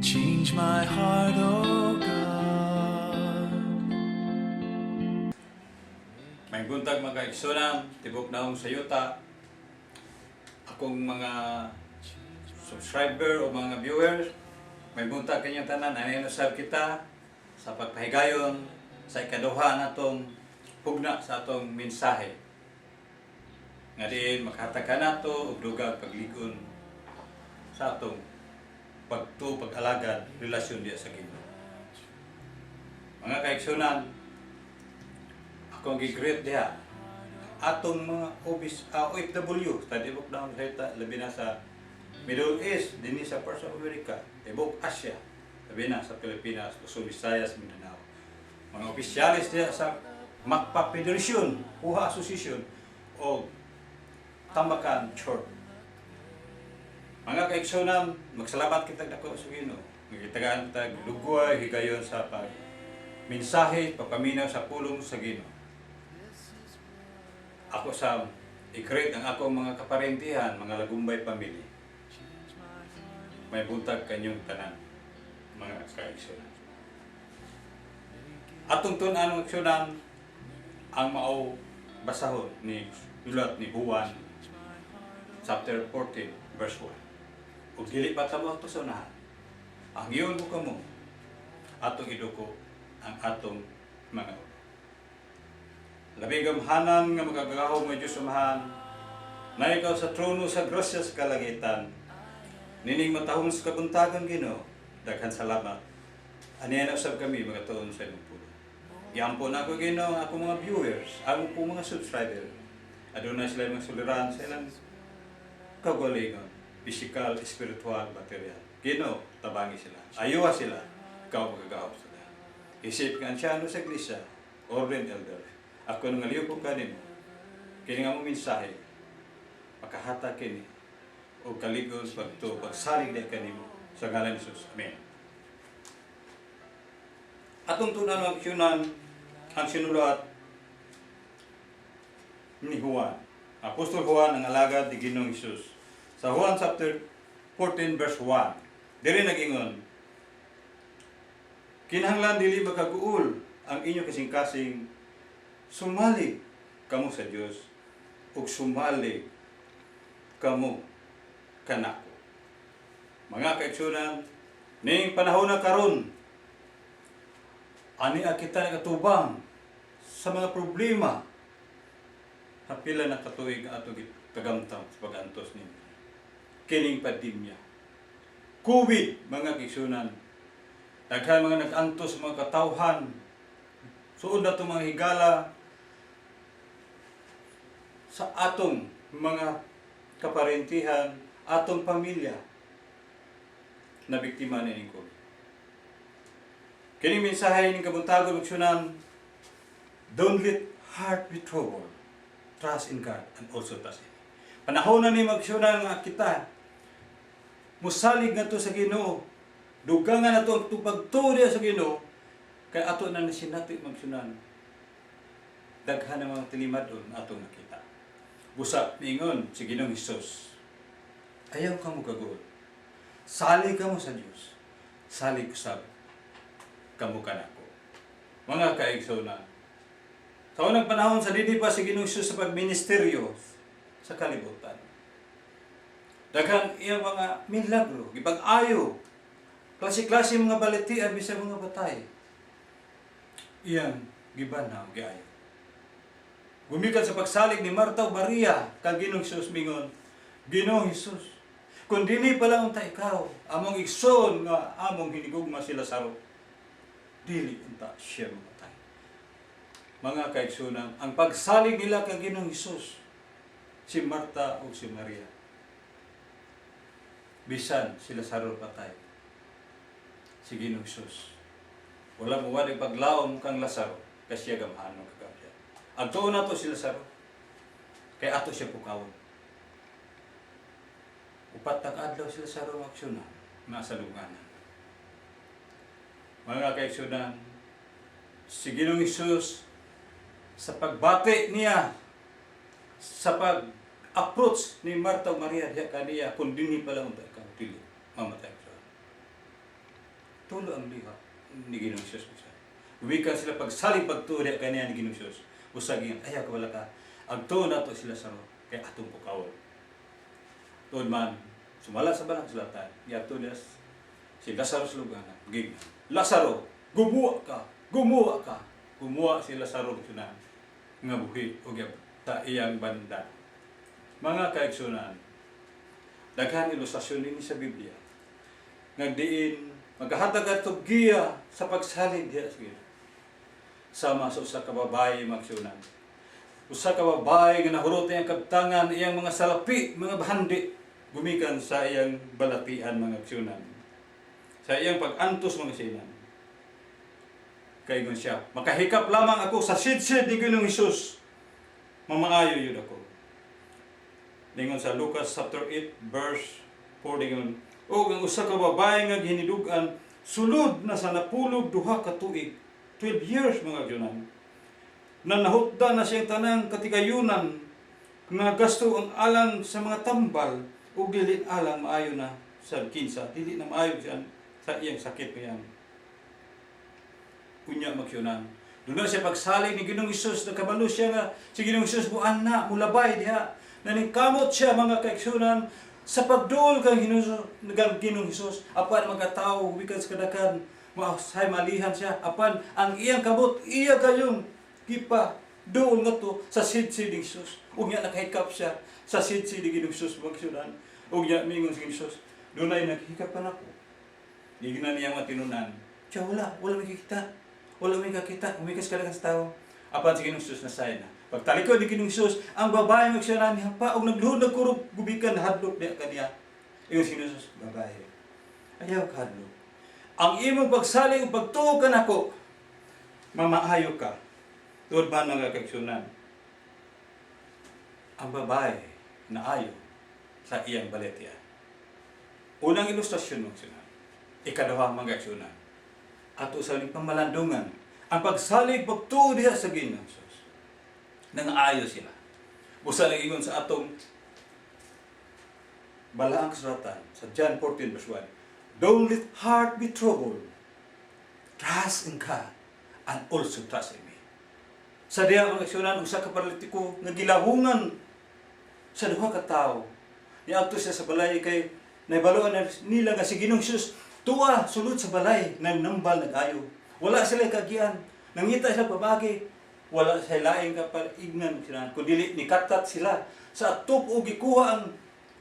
Change my heart, oh God. Maayong buntag, mga kaigsunan, tibok naong sa yuta, akong mga subscriber o mga viewers, maayong buntag kanyang tanan, ano usab kita sa pagpahigayon sa ikaduha natong pugna sa atong mensahe. Nga diin makahatag ka nato og dugag pagligon sa atong pagtuo, pag-alagad, relasyon diya sa Ginoo. Mga kaigsunan, akong gi-greet diha atong mga OBS, OFW sa tibok naong sa labi na sa Middle East, dinhi sa parts of America, tibok Asia, labi na sa Pilipinas, Luzon, Visayas, Mindanao. Mga opisyalis diha sa MACPA Federation, Uha Association, o Tambakan Church. Mga kaigsunan, magsalamat kita dako sa Ginoo. Gitagaan kita lugway higayon sa pag mensahe, pagpaminaw sa pulong sa Ginoo. Ako sa i-greet ang akong mga kaparentihan, mga Lagumbay family. Maayong buntag kanyong tanan, mga kaigsunan. Atong tun-an, mga kaigsunan, ang mao basahon ni sulat ni Juan chapter 14 verse 1. Ug dili pa ta moadto sa unahan, Hangyoon ko kamo, atong iduko ang atong mga ulo. Labing gamhanan nga makagagahom nga Diyos Amahan, na ikaw sa trono sa grasya sa kalangitan, nining matahong sa kabuntagan, Ginoo, daghan salamat. Aniya na usab kami magatuon sa imong pulong. Giampo na ako, Ginoo, ang akong mga viewers, ang akong mga subscriber. Aduna sila mga suliran sa ilang kagalingon, physical, spiritual, material. Ginoo, tabangi sila. Ayuha sila, ikaw magagahom sila. Isip nga ansyano sa iglesia, ordained elder, ako nang ngaliw ko kanimo, kini nga mo mensahe, makahatag kini, o kaligon pagtuo, pagsalig na kanimo, sa ngalan ni Jesus. Amen. Atong tun-an, mga kaigsunan, ang sinulat ni Juan. Apostol Juan, ang alagad ni Ginoong Hesus. Sa Juan chapter 14 verse 1, diri nagingon, "Kinahanglan dili makaguol ang inyong kasing-kasing, sumalig kamo sa Dios ug sumalig kamo kanako." Mga kaigsunan, ning panahon na karon, ani kita nakatubang sa mga problema sa pila na katuig nga atong kagamtang sa pag-antos ninyo. Kining pandemya. COVID, mga kaigsunan. Daghan mga nag-antos, mga katawhan. Suod na itong mga higala sa atong mga kaparentihan, atong pamilya na biktima ni COVID. Kini mensahe ning kabuntagon, magsunan, "Don't let heart be troubled. Trust in God and also trust in me." Panahon na ni, magsunan, nga kita musalig nga sa Ginoo. Dugangan na to ang pagtuo sa Ginoo kay ato na nasinati, magsunan. Daghan ng mga tilimadon atong nakita. Busa miingon si Ginoong Hesus, "Ayaw ka mo kaguol. Salig kamo sa Dios. Salig usab kamo kanako." Mga kaigsoona, sa unang panahon sa dili pa si Ginoong Hesus sa pagministeryo sa kalibutan, daghan iyang mga milagro, gipag-ayo, klase-klase mga balatian bisan mga batay. Iyang gibanhaw, giayo. Gumikan sa pagsalig ni Marta ug Maria kang Ginoong Hesus, mingon, "Ginoong Hesus, kung dili pa lang unta ikaw, among igsoon nga among hinigugma si Lazaro, dili unta siya mamatay." Mga kaigsunan, ang pagsalig nila kang Ginoong Hesus, si Marta ug si Maria, bisan si Lazaro patay, si Ginoong Hesus wala mo wala paglaom kang Lazaro kasi siya gamhanon kagam siya. Agtuon nato si Lazaro kay ato siya pukawon. 4 na kaadlaw si Lazaro aksyon na nasa lubnganan. Mga kaigsunan, si Ginoong Hesus sa pagbati niya, sa pag-approach ni Marta ug Maria diha kaniya, "Kung dinhi pa lang unta ikaw, dili mamatay siya." Tulo ang liha ni Ginoong Hesus. Gumikan sila pagsalig pagtuo diha kaniya ni Ginoong Hesus. Usag ingon, "Ayaw ka balaka. Agtuon nato si Lazaro kay atong pukawon." Tuod man, sumala sa Balaang Kasulatan, giadto niya si Lazaro sa lubnganan. Giingnan, "Lazaro, gumuwa ka, gumuwa ka." Gumuwa si Lazaro nga nga buhi o sa iyang banda. Mga kaigsunan, daghan ilustrasyon nini sa Biblia nga diin maghahatag atong giya sa pagsalig diha sa Ginoo. Sama sa usa ka babae, mga kaigsunan. Usa ka babae nga nahurot iyang kabtangan, iyang mga salapi, mga bahandi, gumikan sa iyang balatian, mga kaigsunan. Sa iyang pag-antos, mga kaigsunan. Kaingon siya, "Makahikap lamang ako sa sidsid ni Ginoong Hesus. Mamaayo gyud ako." Ningon sa Lucas chapter 8 verse 4 ningon, "Og ang usa ka babae nga gihinidug-an sulod na sa 12 ka tuig," 12 years, mga kaigsunan, "na nahutda na siyang tanang katigayunan nga gasto ang alang sa mga tambal ug dili alang maayo na sa kinsa," dili na maayo siya sa iyang sakit ngayon. Unya, mga kaigsunan, doon na siya pagsalig ni Ginoong Hesus, nakabalo siya nga si Ginoong Hesus muana, mulabay diha. Naningkamot siya, mga kaigsunan, sa pagduol kang Ginoong Hesus, apan mga tao gikan sa kadaghan, mausay malihan siya, apan ang iyang kamot iya gayong gipa duol ngadto sa sidsid ni Hesus. Ug nya nakahikap siya sa sidsid ni Ginoong Hesus, mga kaigsunan. Ug nya mingon si Ginoong Hesus, "Dunay naghikap kanako." Gignan niya mga tinunan. Siya wala, wala may kikita. Wala may kakita, humikas ka lang sa tao. Apan si Ginoong Hesus nasayod na. Pagtalikod ni Ginoong Hesus, ang babae magsiya niya pa, og nagluhod nagkurog gumikan hadlok diha kaniya. Ingon si Ginoong Hesus, "Babae, ayaw ka hadlok. Ang imong pagsalig ug pagtuo kanako, mamaayo ka." Tuod ba, mga kaigsunan? Ang babae naayo sa iyang balatian. Unang ilustrasyon, mga kaigsunan. Ikaduha, mga kaigsunan. Ato sa pamalandungan, ang pagsalig pagtuo diha sa Ginoong Hesus. Nangaayo sila. Busa nag-ingon sa atong Balaang Kasulatan sa John 14 verse 1, "Don't let heart be troubled. Trust in God and also trust in me." Sa diha, mga kaigsunan, usa ka paralitiko nga gilahungan sa duha ka tawo. Niadto siya sa balay kay nahibaluan na nila nga si Ginoong Hesus tuwa sulod sa balay nambal nag-ayo. Wala sila kagian. Nangita sila pamagi. Wala sa laing kapaignan sila. Kung dili nikatat sila sa atop o gikuha ang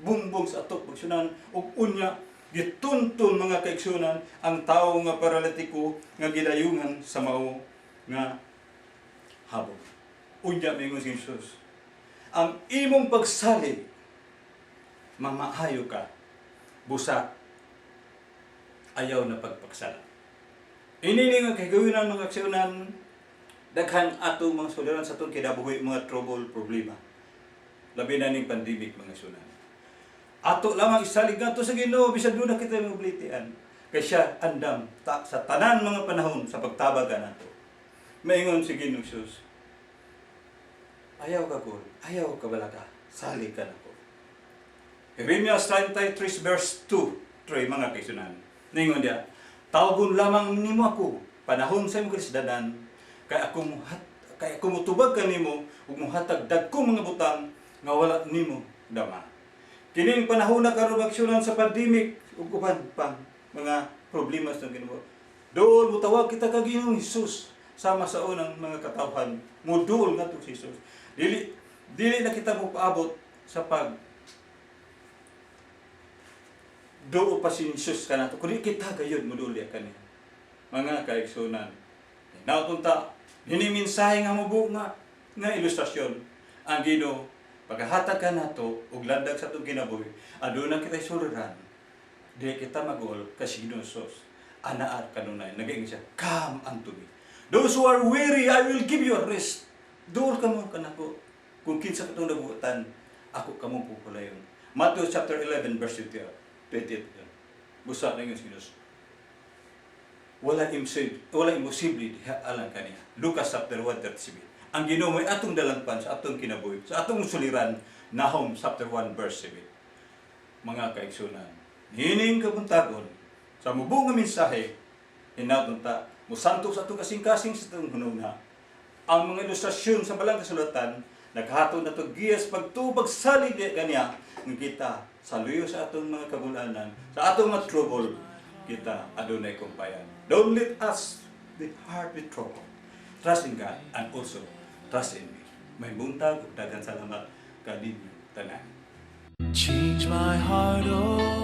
bumbong sa atop, magsunan, ug unya gitunton, mga kaigsunan, ang tawo nga paralitiko nga gidayungan sa mao nga habog. Unya mingon si Jesus, "Ang imong pagsalig, mamaayo ka, busa ayaw na pagpaksala." Ini nga kahigayunan, mga kaigsunan, daghan ato mga suliran sa atong kinabuhi, mga trouble, problema. Labi na ning pandemic, mga kaigsunan. Ato lamang isalig nato sa Ginoo bisan duna kita mga balatian. Kay siya andam ta, sa tanan mga panahon sa pagtabag nato. Maingon si Ginoong Jesus, "Ayaw ka gol, ayaw ka balaka, salig ka nako." Jeremiah 33 verse 2, 3, mga kaigsunan. Ningon diya, "Tawgon lamang nimo ako, panahon sa imong kalisdanan, kay ako mutubag kanimo ug muhatag dagko mga butang nga wala nimo dama." Kining panahon na karon, mga sa pandemic ug uban pang mga problema sa Ginoo. Dool mutawag kita kang Ginoong Hesus sama sa unang mga katawhan. Muduol ngadto si Hesus. Dili dili na kita mo paabot sa pag duol pa si Jesus kanato, kundi kita gayud moduol diha kaniya. Mga kaigsunan, napunta ini mensahe nga mubo nga nga ilustrasyon. Ang Ginoo paghahatag kanato og landag sa atong kinabuhi, aduna kita suliran. Di kita maguol kasi Ginoong Jesus anaa kanunay. Nagaingon siya, "Come unto me. Those who are weary, I will give you a rest." Duol kamo kanako. Kung kinsa katong nabuotan, ako kamo pupulayon. Matthew chapter 11 verse 28. 28. Busa na si Diyos. Wala imposible diha alang kaniya. Lucas chapter 1 37. Ang Ginoo may atong dalangpan sa atong kinabuhi, sa atong suliran, Nahum chapter 1 verse 7. Mga kaigsunan, hining kabuntagon sa mubo nga mensahe, Hinaot unta mosantos sa atong kasing-kasing, sa atong hunahuna. Ang mga ilustrasyon sa Balang Kasulatan naghatod nato giyas pagtubag salig kaniya nga kita sa luyo sa atong mga kabulanan, sa atong mga trouble, kita adunay kumpayan. Don't let us the heart be troubled. Trust in God and also trust in me. Maayong buntag ug daghang salamat kaninyo tanan. Change my heart, oh